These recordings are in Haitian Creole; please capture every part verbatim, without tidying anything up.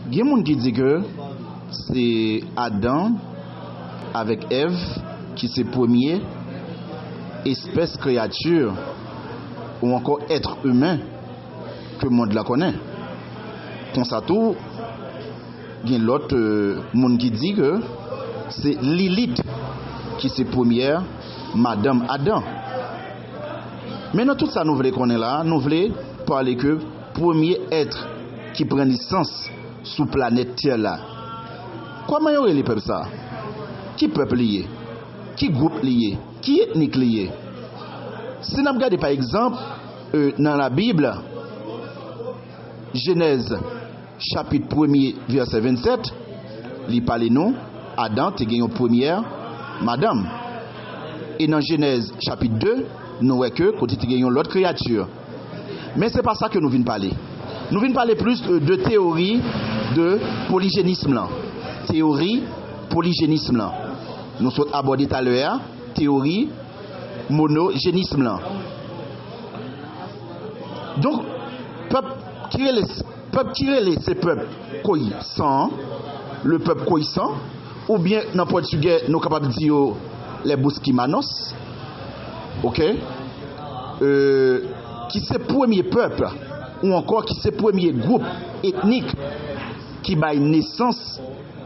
Gen moun ki di ke se Adan avèk Èv ki se premye espès kreyati ou ankò èt imen ke mond la konnen. Konsa tou, gen lòt, euh, moun ki di ke se Lilit ki se premyè madanm Adan. Men nan tout sa nou vle konnen la, nou vle pale ke premye èt ki pran nesans sou planèt tè la. Kòman yo rele pèp sa? Ki pèp li ye? Ki gwoup li ye? Ki etnik li ye? Si n ap gade pa egzanp, euh, nan Labib, Jenèz chapit premye vèsè vennsèt, li pale nou Adan te gen yon premyè madanm. E nan Jenèz chapit de, nou wè ke kote te gen yon lòt kreyati. Men se pa sa ke nou vin pale. Nou vin pale plis de, de teyori de polijenism lan. Teyori polijenism lan. Nou sot abòde talè a, teyori monojenism lan. Donk, pèp ki rele, pèp ki rele se pèp koisan, le peuple khoisan, oubyen nan pòtigè nou kapab di yo les Busquimanos, oke? Euh, ki se premye pèp, ou ankò ki se premye gwoup etnik ki bay nesans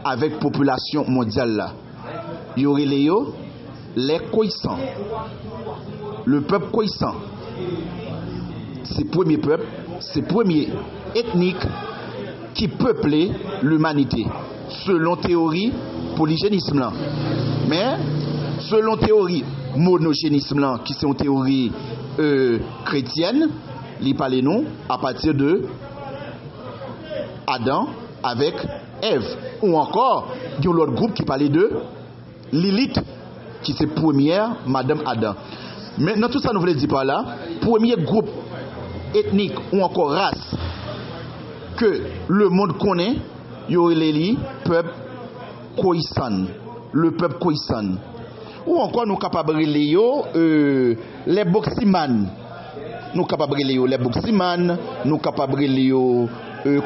avèk popilasyon mondyal la. Yo rele yo les Khoisan, le peuple khoisan. Se premye pèp, se premye etnik ki peple limanite, selon teyori polijenism lan. Men, selon teyori monojenism lan, ki se yon teyori, euh, kretyèn, li pale nou apati de Adan avèk Èv, ou ankò yon lòt gwoup ki pale de Lilit, ki se premyè madanm Adan. Men nan tout sa nou vle di pa la, premye gwoup etnik ou ankò ras ke lemonn konnen, yo rele li pèp Khoisan, le peuple khoisan. Ou ankò nou kapab rele yo, euh, les Boximan. Nou kapab rele yo les Boximan, nou kapab rele yo, euh,